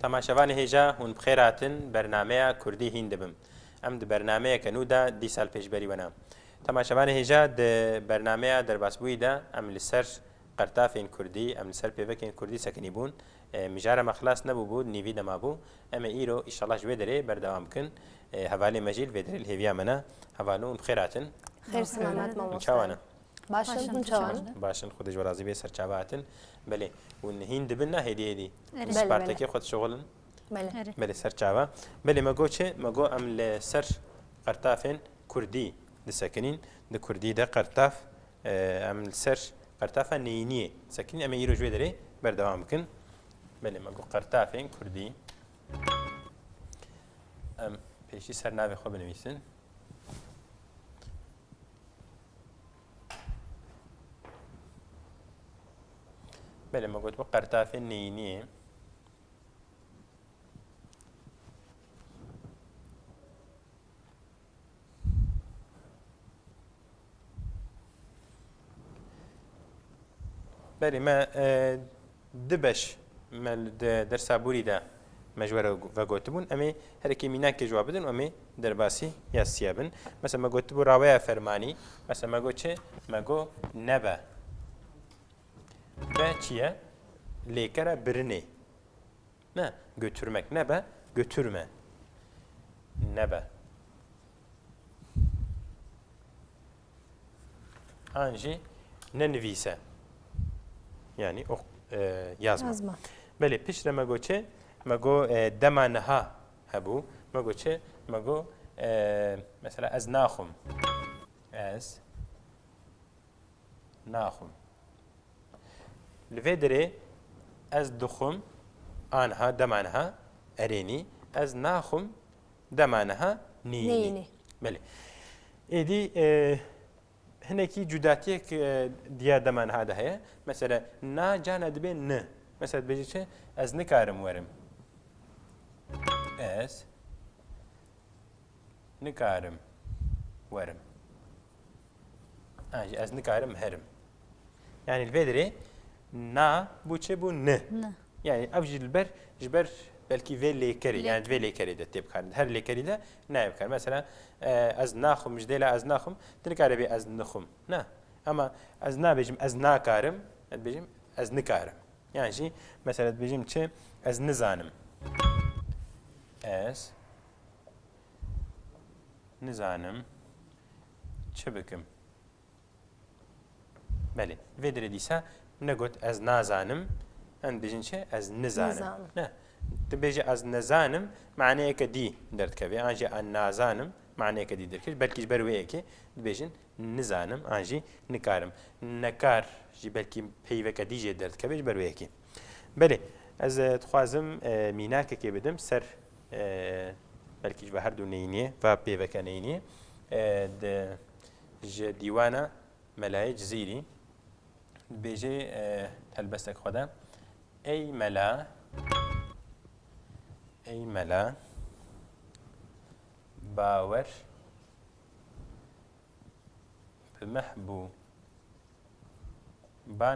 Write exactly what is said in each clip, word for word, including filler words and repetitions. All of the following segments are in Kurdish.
Temaşevanê hêja, hûn bi xêr hatin bernameya Kurdî hîn dibim. Em di bernameyeke nû de dîsa li pêşberî we ne. Temaşevanê hêja, di bernameya derbasbûyî de em li ser qertafên Kurdî, em li ser pêvekên Kurdî sekinî bûn. E, mijara me xilas nebûbû, nîvî de mabû. Em ê îro, îşallah, ji wê derê berdewam bikin. E, hevalê me jî li vê derê li hêviya me ne. Hevalno, hûn bi xêr hatin. Xêr selamet mamoste. Çawa ne? Baş in, hûn çawa ne? Baş in, Xwedê ji we razî bê, ser çava hatin. Belê, hûn hîn dibin na hêdî hêdî? Erê. Belê, belê. Ji partekê xwe dişixulin? Belê. Erê. Belê, ser çava. Belê, me got çi? Me got em li ser qertafên Kurdî disekinîn. Di Kurdî de qertaf, e, em li ser qertafa neyîniyê disekinîn. Em ê îro ji wê derê berdewam bikin. Belê, me got qertafên Kurdî. Em pêşî ser navê xwe binivîsin. Belê, me gotibû qertafên neyîniyê. Belê, me, e, du beş me li de-, dersa borî de me ji we re vegotibûn. Em ê herikê mînakê ji we bidin û em ê derbasî yasiya bin. Mesela me gotibû raweya fermanî. Mesela me got çi? Me got nebe. Be çi ye? Lêkera birinê. Ne, götürmek. Nebe, götürme. Nebe. An jî nenivîse. Yani o, e, yazma. Yazma. Belê, piştre me got çi? Me got, e, dema niha hebû. Me got çi? Me got, e, mesela ez naxwim. Ez naxwim. Li vê derê ez dixwim, aniha, dema niha, erênî, ez naxwim, dema niha, neyînî. Neyînî. Belê. Êdî, e, hinekî cudatiyek, e, diya dema niha de heye. Mesela, na cana dibe ni. Mesela, dibêje çi? Ez nikarim werim. Ez nikarim werim. Ha, jî ez nikarim herim. Yani li vê derê na bû çi bû? Ni. Ni. Yani ev jî li ber, ji ber belkî vê lêkerê, yani vê lêkerê de tê bikarin. Her lêkerî de nayê bikarin. Mesela, e, ez naxwim, ji dêla ez naxwim, tu nikare bê ez nixwim. Na. Ama ez nabêjim, ez nakarim, ez dibêjim, ez nikarim. Yani jî, mesela dibêjim çi? Ez nizanim. Ez nizanim çi bikim. Belê. Vê dirê dîsa negot ez nazanim, em dibêjin çi? Ez nizanim. Nizanim. Ne. Dibêje ez nizanim, maneyeke dî derdikeve. An jî ez nazanim, maneyeke dî derdikeve. Belkî ji ber wê yekê dibêjin nizanim, an jî nikarim. Nekar jî belkî peyveke dî jê derdikeve ji ber wê yekê. Belê, ez, e, dixwazim, e, mînakekê bidim ser, e, belkî ji va her du neyîniyê, va pêveke neyîniyê. E, di, ji dîwana Melayê Cizîrî dibêje, e, helbestek xwe de, Ey mela, ey mela, bawer bi mehbûban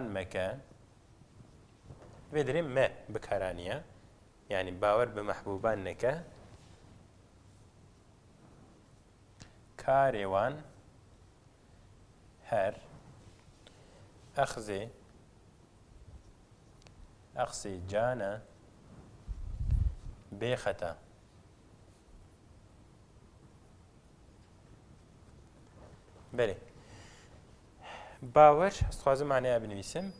meke, vê derê me bi kar aniye. Yani bawer bi mehbûban neke. Karê wan her exzê, exzê cana bêxeta. Belê. Bawer, ez dixwazim maneya binivîsim.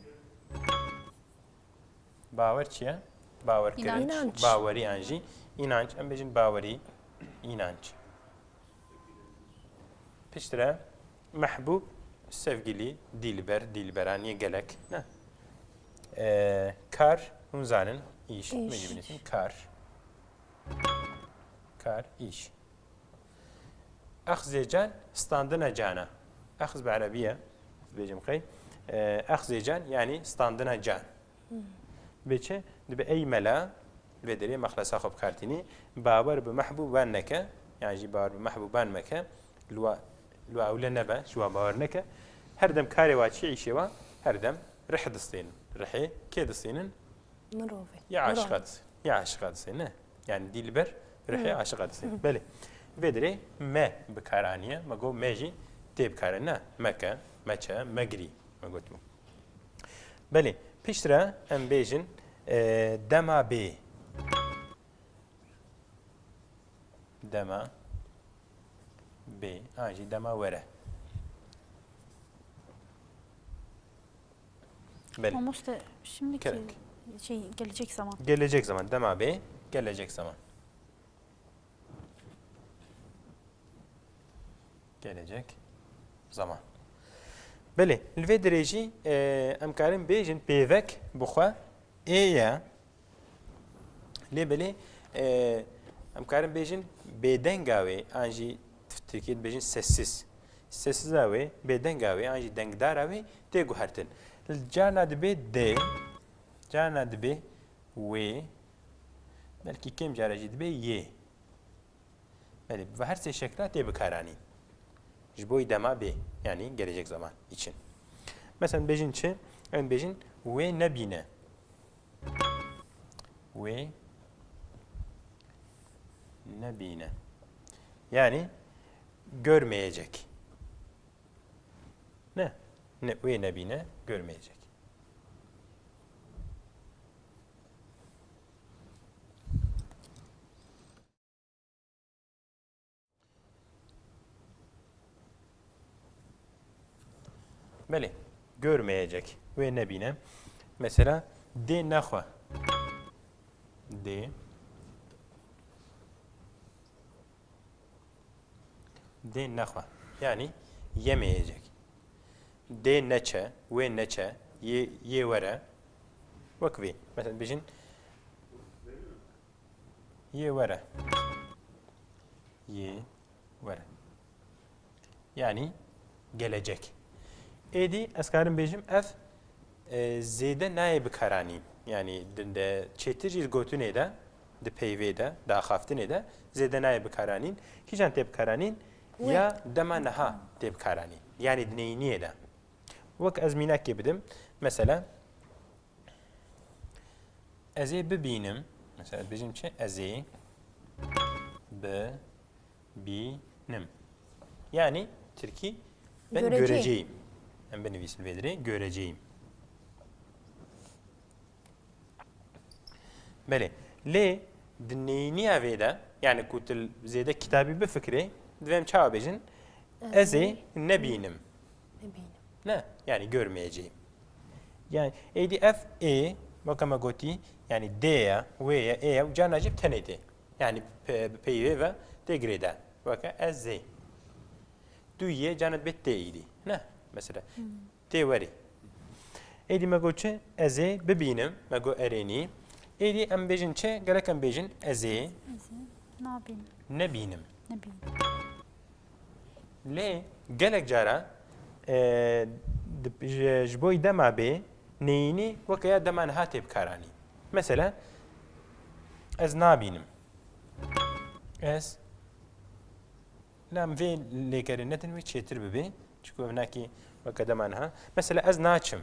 Bawer çi ye? Bawerkirin. İnanç. Bawerî an jî. İnanç. Em bêjin bawerî, inanç. Piştre mehbûb, sevgili, dilber, dilberan yê gelek. Ne? Ee, kar, hûn zanin, îş. Îş. Em jî binivîsin kar. Kar, îş. Exzê can, standina cana. Ex bi erebî ye, dibêjim qey. E, exzê can, yani standina can. Hmm. Dibê çi? Dibê ey mela, vê derê mexlesa xwe bi kar tînî, bawer bi mehbûban neke, yan jî bawer bi mehbûban meke, li wa, li wa ewle nebe, ji wa bawer neke. Her dem karê wa çi, îşê wa, her dem rih distênin. Rihê kê distênin? Mirovê. Ya aşiqa distênin. Ya aşiqa disê, ne? Yani dilber ruhê aşiqa disê. Belê. Vê dirê me bi kar aniye, me got me jî tê bi kar ne. Meke, meçe, megirî. Me got. Belê. Piştre em bêjin, e, dema bê. Dema bê. An jî dema were. Belê. Mamoste, şimdiki Kerek. Şey, gelecek zaman. Gelecek zaman. Dema bê, gelecek zaman. Gelecek zaman. Belê, li vê dirêjî, e, em karin bêjin pêvek bi xwe ê ye. Lê belê, e, em karin bêjin bêdenga wê, an jî tirkî dibêjin sessiz. Sessiza wê, bêdenga wê, an jî dengdara wê tê guhertin. Carna dibê dê, carna dibê wê, belkî kêm cara jî dibê yê. Belê, bi her sê şekla tê bikaranîn. Ji bo dema bê, yani gelecek zaman için. Mesela bêjin çi? Em bêjin wê nebîne. Wê nebîne. Yani görmeyecek. Ne? Ne, wê nebîne, görmeyecek. Belê, görmeyecek. Wê nebîne. Mesela, dê nexwe. Dê. Dê nexwe. Yani yemeyecek. Dê neçe, wê neçe, yê, yê were. Wek vê. Mesela, bijin, yê were. Yê were. Yani gelecek. Êdî ez karim bêjim ev, e, zêde nayê bikaranîn. Yani di, di çêtir jî di gotinê de, di peyvê de, di axaftinê de zêde nayê bikaranîn. Kîjan tê bikaranîn? Wê. Ya dema niha tê bikaranîn. Yani di neyîniyê de. Wek ez mînakê bidim. Mesela, ez ê bibînim. Mesela, ez bêjim çi? Ez ê bibînim. Yani, tirkî, ben Göreceyim. Göreceyim. Em binivîsin vê dirê, göreceğim. Belê. Lê di neyniya vê de, yani ku tu zêde kitabî bifikirê, divê em çawa bêjin? Ez ê nebînim. Nebînim. Ne? Yani görmeyeceğim. Yani êdî ev ê, weke me gotî, yani dê ye, wê ye, ê ye, û carna jî bi tenê tê. Yani pe-, bi peyvê ve tê girêdayîn. Weke ez ê. Tu yê, carna dibê tê êdî. Ne? Mesela. Tê werê. Êdî me got çi? Ez ê bibînim. Me got erênî. Êdî em bêjin çi? Gerek em bêjin ez ê Ez ê nabînim. Nebînim. Nebînim. Lê gelek cara, e, di, ji, ji bo dema bê neyînî weke ya dema niha tê bikaranîn. Mesela, ez nabînim. Ez Lê em vê lêkerê nedin wê çêtir bibê. Çiku ev nakî weke dema niha. Mesela ez naçim.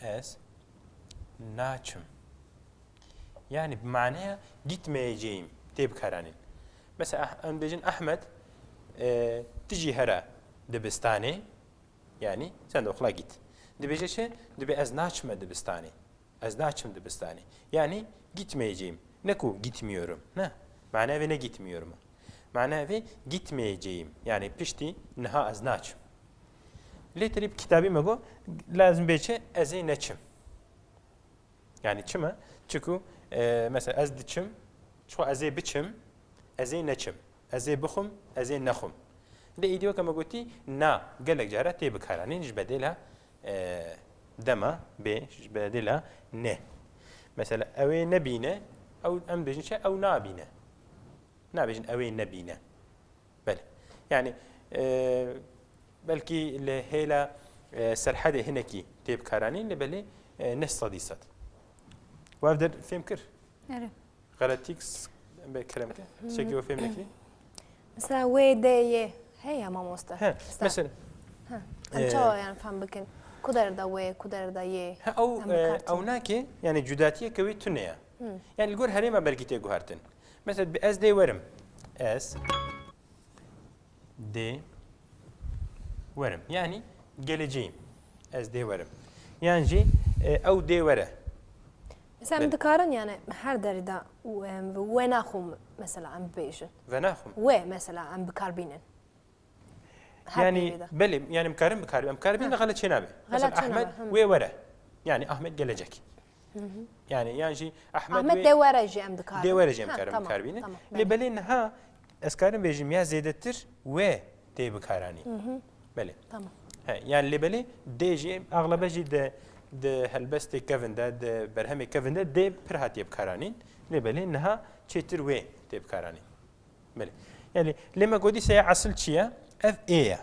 Ez naçim. Yani bi maneya gitmeyeceğim tê bikaranîn. Mesela Ah-, em bêjin Ahmet, e, tu jî here dibistanê. Yani sen de okula git. Dibêje çi? Dibê ez naçime dibistanê. Ez naçim dibistanê. Yani gitmeyeceğim. Ne ku gitmiyorum. Ne? Mana vê ne gitmiyorum. Mana vê gitmeyeceğim. Yani piştî niha ez naçim. Lê terî kitabî me got, lazim bê çi? Ez ê neçim. Yani çima? Çiku, e, mesela ez diçim, çiku ez ê biçim, ez ê neçim. Ez ê bixwim, ez ê nexwim. Lê êdî weke me gotî, na gelek cara tê bikaranîn ji bedêla, e, dema bê, ji bedêla ne. Mesela ew ê nebîne, ew em dibêjin çi? Ew nabîne. Nabêjin ew ê nebîne. Belê. Yani, e, belkî li hêla, e, serhedê hinekî tê bikaranîn, lê belê, e, ne sedî sed. We ev der fêm kir? Erê. Xeletîk s-, be kerem ke. Tiştekî we fêm nekirî? Mesela wê, dê, yê heye mamoste? He, mesela, mesela. Ha. Em, e, çawa yani fem bikin? Ku derda wê, ku derda yê. Ha, ew, em e, bikar tînin. Ew nake, yani cudatiyeke wê tune ye. Hmm. Yani li gor herêma belkî tê guhertin. Mesela bi ez dê werim. Ez dê werim. Yani geleceğim. Ez dê werim. Yan jî, e, ew dê were. Mesela em Belê. dikarin yani her derî de û em ve naxwim mesela em bibêjin. Ve naxwim. Wê mesela em bikar bînin. Her Yani, peyvê de. Belê, yani em karin bikar, em kar bînin, Ha. Xele çê nabe. Xele Mesela çê nabe, Ahmet hı. wê were. Yani Ahmet gelecek. Hı hı. Yani, yan jî Ahmet Ahmet wê dê were jî em dikarin. Dê were jî em Ha, karin tamam, bikar bînin. Tamam, Lê belê. Belê niha ez karin bêjim ya zêdetir wê tê bikaranîn. Hı hı. Belê. Tamam. He, yani lê belê dê jî, axlebe jî di, di helbestê kevin de, di berhemê kevin de dê pir hatiye bikaranîn. Lê belê niha çêtir wê tê bikaranîn. Belê. Yani lê me gotî se ya esil çi ye? Ev ê ye.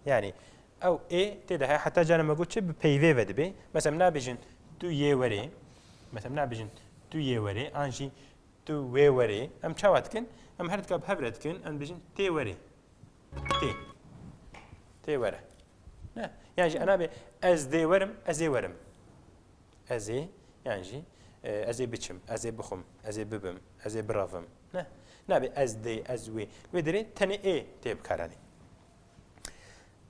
Yani ew ê tê de heye, heta cara me got çi bi peyvê ve dibe. Mesela em nabêjin tu yê werê. Mesela em nabêjin tu yê werê, an jî tu wê werê. Em çawa dikin? Em her dika bi hev re dikin, em dibêjin tê werê. Tê. Tê were. Ne? Yan jî Hı. enabe ez dê werim, ez ê werim. Ez ê, yan jî, e, ez ê biçim, ez ê bixwim, ez ê bibim, ez ê birevim. Ne? Nabe ez dê, ez wê. Wê derê tenê ê tê bikaranî.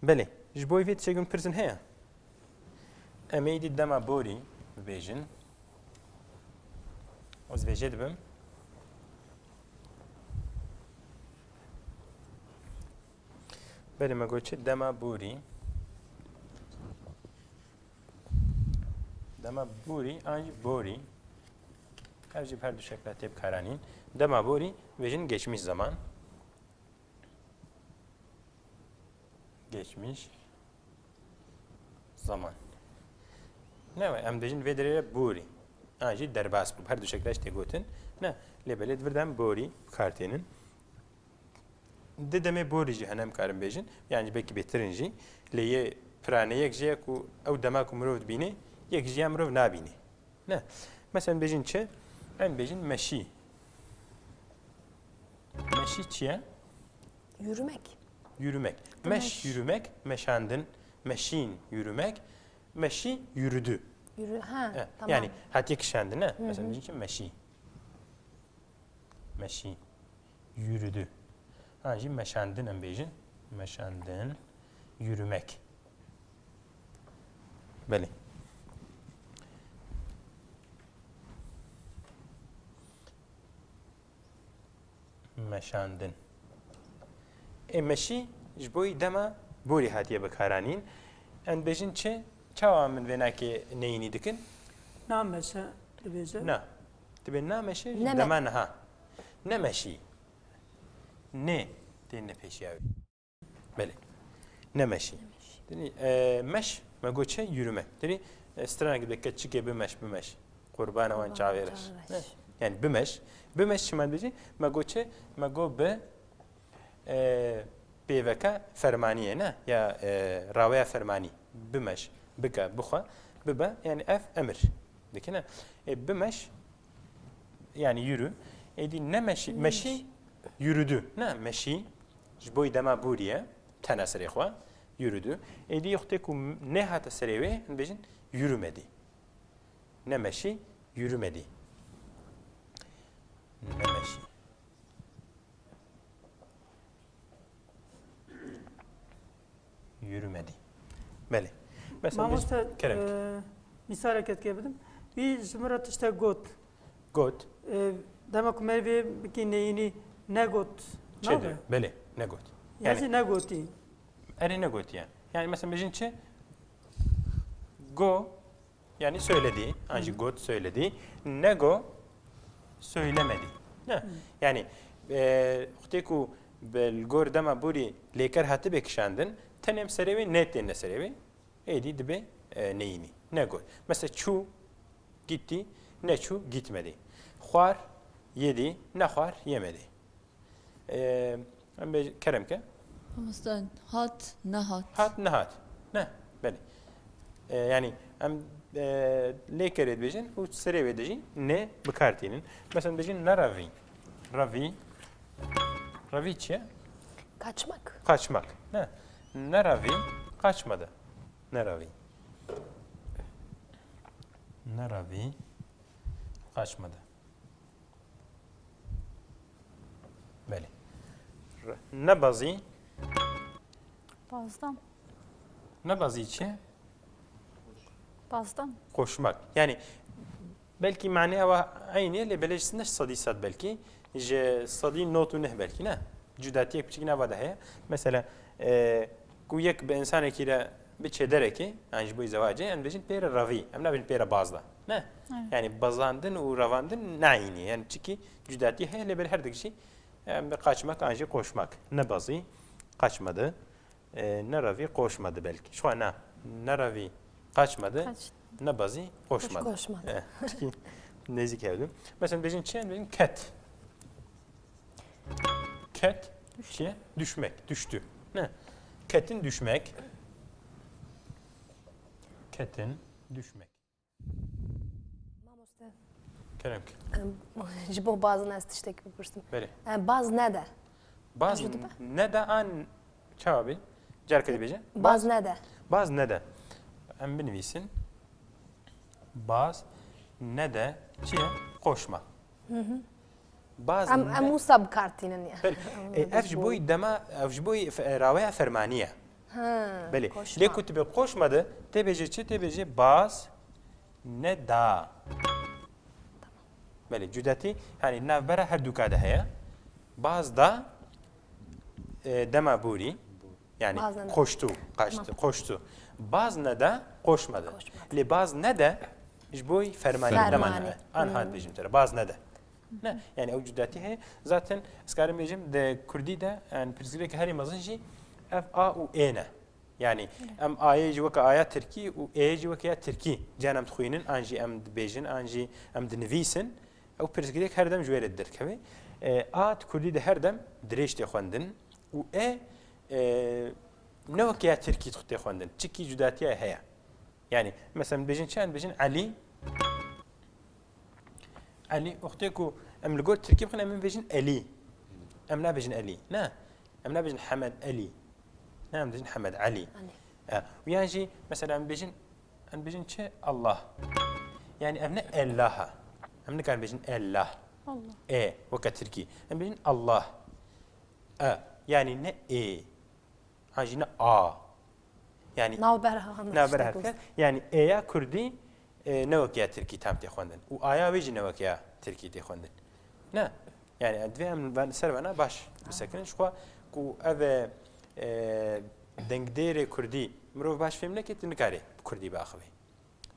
Belê, ji bo vê tiştekî min pirsin heye? Em ê îdî dema borî bibêjin. Ez vê jê dibim. Belê me got çi? Dema borî. Dema borî, an jî borî. Ev jî bi her du şekla tê bikaranîn. Dema borî, bêjin geçmiş zaman. Geçmiş zaman. Ne we, em dibêjin vê derê re borî. An jî derbas bû. Her du şekla jî tê gotin. Ne, lê belê di vir de em borî bi kar tênin. Di demê borî jî hene em karin bêjin. Yan jî belkî bêtir in jî. Lê yê pirane yek jî ye ku ew dema ku mirov dibîne, yek jî ya mirov nabîne. Ne. Mesela em bêjin çi? Em bêjin meşî. Meşî çi ye? Yürümek. Yürümek. Meş, Meş. Yürümek, meşandin, meşîn, yürümek. Meşî, yürüdü. Yürü-, ha, He, tamam. Yani hatiye kişandin, ne? Hı hı. Mesela bêjin çi? Meşî. Meşî. Yürüdü. An jî meşandin em bêjin. Meşandin. Yürümek. Belê. Meşandin. Ê meşî ji bo dema borî hatiye bikaranîn. Em bêjin çi? Çawa min vê nakê neyînî dikin? Nameşe dibêje. Na. Dibê nameşe ji Neme- dema niha. Nemeşî. Nê têne pêşiya wî. Belê. Nemeşî. Nemeşî. Dînî, e, meş, me got çi? Yürüme. Dînî, e, stranek dike çikê bimeş, bimeş. Qurbana wan Qurbana çavê reş. Çavê reş. Ne? Yani bimeş. Bimeş çima dibêjî? Me got çi? Me got bi, e, pêveke fermaniyê ne? Ya, e, raweya fermanî. Bimeş, bike, bixwe, bibe. Yani ev emir dike ne? E, bimeş, Yani yürü. Êdî ne meşî, Nemeşî. Meşî yürüdü. Ne meşî. Ji bo dema bûriye. Tene serê xwe. Yürüdü. Êdî yextê ku nehate serê wê, em bêjin yürümedi. Ne meşî, yürümedi. Ne meşî. Yürümedi. Belê. Mesela Mamoste, biz kerem e, misaleke dike bidim. Wî ji min re tiştek got. Got. E, dema ku me vê bikî neyînî negot. Çê nabe? Dibe? Belê, negot. Ya Yani jî negotî. Erê negotiye. Yani mesela bêjin çi? Go. Yani söyledi, an jî got söyledi. Nego söylemedi. Ne? Yani, e, wextê ku bi li gor dema borî lêker hatibe kişandin, tenê em serê wê ne têne serê wê, êdî dibe, e, neyînî. Negot. Mesela çû, gitti, neçû, gitmedi. Xwar, yedi, nexwar, yemedi. Ee, em bê kerem ke. Mamoste, hat, nehat. Hat, nehat. Ne, belê. Ee, yani em, e, lê kerê dibêjin û serê wê de jî ne bi kar tînin. Mesela dibêjin nerevî. Revî. Revî çi ye? Kaçmak. Kaçmak. Ne. Nerevî, kaçmadı. Nerevî. Nerevî, qaçmedi. Belê. Re-, nebezî. Bazdan. Nebezî çi? Bazdan. Koşmak. Yani belki mane ewa aynı, lê belê ji ne sedî sed belki. Ji sedî nod û neh belki, ne? Cudatiyek piçik nava de heye. Mesela, e, ku yek bi insanekî re biçe derekê, yan ji bo zewacê, em dibêjin pêre revî. Em nabêjin pêre bazda. Ne? Evet. Yani bazandin û revandin nayînî. Yani çikî cudatî heye, lê belê her dik jî, em bi qaçmak an jî koşmak. Nebezî, qaçmedi. E, nerevî, koşmedi belki. Şu an ne? Nerevî, qaçmedi. Kaç? Nebezî, koşmedi. Koşmedi. E, çikî nêzîk hevdû. Mesela dibêjin çi? Dibêjin ket. Ket, çi? Düşmek, düştü. Ne? Ketin düşmek. Ketin düşmek. Mamoste. Kerem ki. Em, ji bo bazin ez tiştek bipirsim. Belê. Em, baz nede. Baz Em, ji dibe? Nede an çawa bê? Carke dibêje. Baz nede. Baz nede. Em binivîsin. Baz nede. Çi ye? Koşma. Hı hı. Baz Em, ne? Em wisa bi kar tînin ya. Belê. Em E, ev ji bo- boy dema, ev ji boy fe-, raweya fermanî ye. Ha, Belê. Koşma. Lê ku tu bê koşma de, tê bêje çi? Tê bêje baz ne da. Belê, cudatî, hani navbera her duka de heye. Baz da, e, dema borî. Yani Baz ne da. Koştu, kaçtı, Tamam. koştu. Baz ne da, koşmadı. Koşmadı. Lê baz ne de, ji boy fermanî, Fermanî. Dema ne. Anha Hmm. dibêjim te re, baz ne de. Ne? Yani ew cudatî heye. Zaten ez karim bêjim, di kurdî de, yani pirsgirêk herî mezin jî ev a û ê ne. Yani em ayê jî weke aya tirkî û ê jî weke ya tirkî. Can em dixwînin, an jî em dibêjin, an jî em dinivîsin. Ew pirsgirêk her dem ji wê re derkeve. E, a di kurdî de her dem dirêj tê xwendin û ê, e, ne weke ya tirkî tê xwendin. Çikî cudatiya heye. Yani, mesela, em dibêjin çi? Em dibêjin Elî. Elî, wextê ku em li gor tirkî bixin, em ê bêjin Elî. Em nabêjin Elî. Ne. Em nabêjin Hemed Elî. Ne, em dibêjin Hemed Elî. Elî. E, û yan jî, mesela, em dibêjin, em dibêjin çi? Allah. Yani, ev ne Ellaha. Em nikarin bêjin Ellah. Allah. E, weke tirkî. Em dibêjin Allah. E, yani ne ê. Ha jî ne a. Yani Navber ha, navber işte herke. Yani ê ya kurdî, e, ne weke ya tirkî tam tê xwendin. Û a ya wê jî ne weke ya tirkî tê xwendin. Ne? Yani divê em van-, ser vana baş bisekinin. Ji xwe ku ev e, e, dengdêrê kurdî mirov baş fêm neke, tu nikarê bi kurdî biaxivî.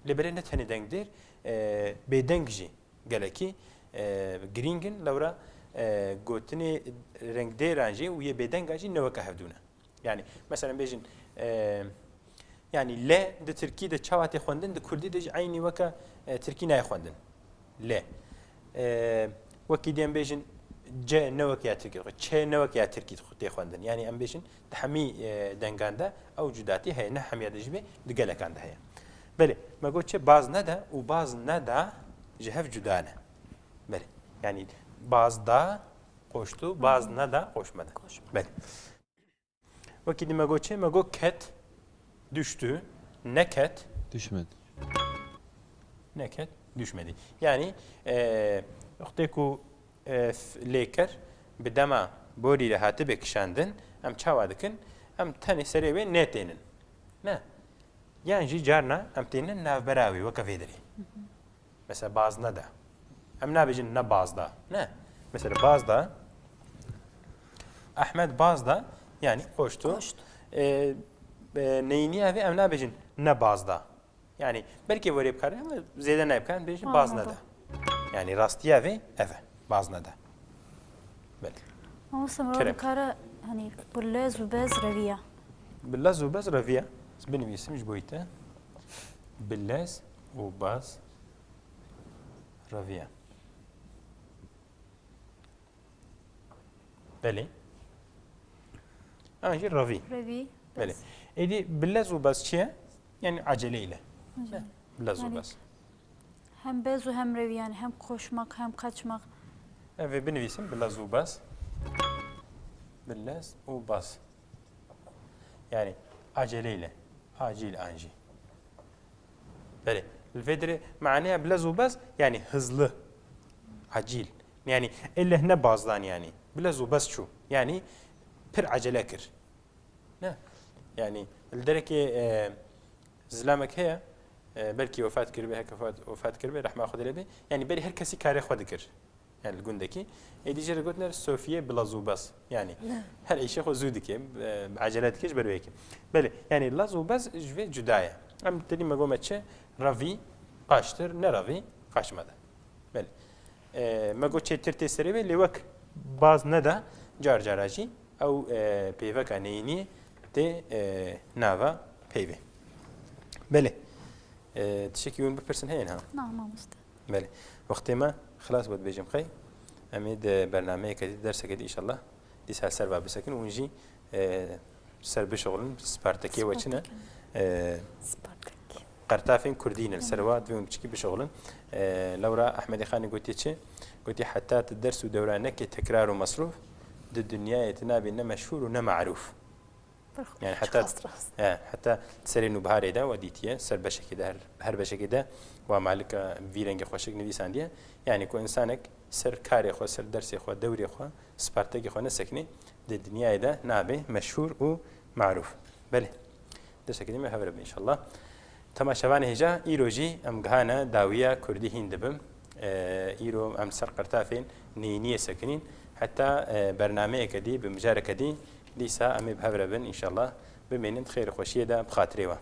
Lê belê ne tenê dengdêr, e, bêdeng jî gelekî, e, girîng in, lewra, e, gotinê rengdêran jî û yê bêdengan jî ne weke hevdû ne. Yani, mesela bêjin, e, yani lê di tirkî de çawa tê xwendin, di kurdî de jî eynî weke, e, tirkî nayê xwendin. Lê. E, wekî dî em bêjin C ne weke ya tirkî, ç ne weke ya tirkî tê xwendin. Yani em bêjin di hemî, e, dengan de ew cudatî heye, ne hemiya de jî bê, di gelekan de heye. Belê, me got çi? Baz nede û baz neda ji hev cuda ne. Belê. Yani baz da, koştu, baz neda, koşmedi. Koşmedi. Belê. Wekî dî me got çi? Me got ket, düştü, neket. Düşmedi. Neket, düşmedi. Yani, e, wextê ku, e, f-, lêker bi dema borî re hatibe kişandin, em çawa dikin? Em tenê serê wê nêtênin. Ne? Yan jî carna em tênin navbera wê, weke vê derê. Mesela baz neda. Em nabêjin ne baz da. Ne? Mesela baz da. Ahmed baz da, yani koştu. Koştu. E, e, neyniya vê em nabêjin ne baz da. Yani belkî were bikarin ama zêde nayê bikarin, bêjin baz neda. Anladım. Yani rastiya vê ev e. Baz neda. Belê. Ama sen Kerem. Dikare hani bi lez û bez reviya. Bi lez û bez reviya. Binivîsim ji bo te. Bi lez û bez reviya. Belê. An jî revî. Revî. Belê. Êdî bi lez û bez çi ye? Yani acele ile. Acele. Bi lez û bez. Hem bez û hem revî, yani hem koşmak hem kaçmak. Ev ê binivîsim, bi lez û bez. Bi lez û bez. Yani acele ile. Acil an jî. Belê. Li vê dirê maneya bi lez û bez, yanî hizli, acîl. Yanî elleh ne bazdan yanî. Bi lez û bez çû. Yanî pir acele kir. Ne? Yanî li derekê, e, zilamek heye, e, belkî wefat kiribe, heke wefat, wefat kiribe, rehma Xwedê lê be. Yanî berî her kesî karê xwe dikir. Yani li gundekî. Êdî jê re gotin Sofiye bi lez û bez. Yani her îşê xwe zû dike, e, bi acele dike ji ber wê yekê. Belê, yani lez û bez ji vê cuda ye. Em tenî me got me çi? Revî qaştir, ne revî qaş mede. Belê. E, me got çêtir tê serê wê, lê wek baz neda, car cara jî ew, e, peyveka neyîniyê tê, e, nava peyvê. Belê. E, tiştekî hûn bipirsin heye niha? Na, mamoste. Belê. Wextê me xilas bû dibêjim xey. Em ê di bernameyeke dî, derseke dî inşallah dîsa ser va bisekin. Hûn jî, e, ser bişuxulin, Spartakê we çi ne? Spartakê. E, Spartakê. Qertafên kurdî ne, li ser wa divê hûn piçikî bişuxulin. E, lewra Ehmedê Xanê gotiye çi? Gotiye heta tu ders û dewra neke tekrar û mesrûf, di dinyayê tu nabî ne meşhûr û ne marûf. Yani heta, rast, rast. He, heta serê nûbiharê de we dîtiye, ser beşekê de, her, her beşekê de wa malika vî rengê xweşik nivîsandiye. Yani ku insanek ser karê xwe, ser dersê xwe, dewrê xwe, spartekê xwe nesekine, di dinyayê de nabe meşhûr û marûf. Belê. Dersekê dî me hev re be inşallah. Temaşevanê hêja, îro jî em gihane dawiya kurdî hîn dibim. E, îro em ser qertafên neyîniyê sekinîn. Heta, e, bernameyeke dî, bi mijareke dî, dîsa em ê bi hev re bin inşallah. Bimînin di xêr û xweşiyê de bi xatirê we.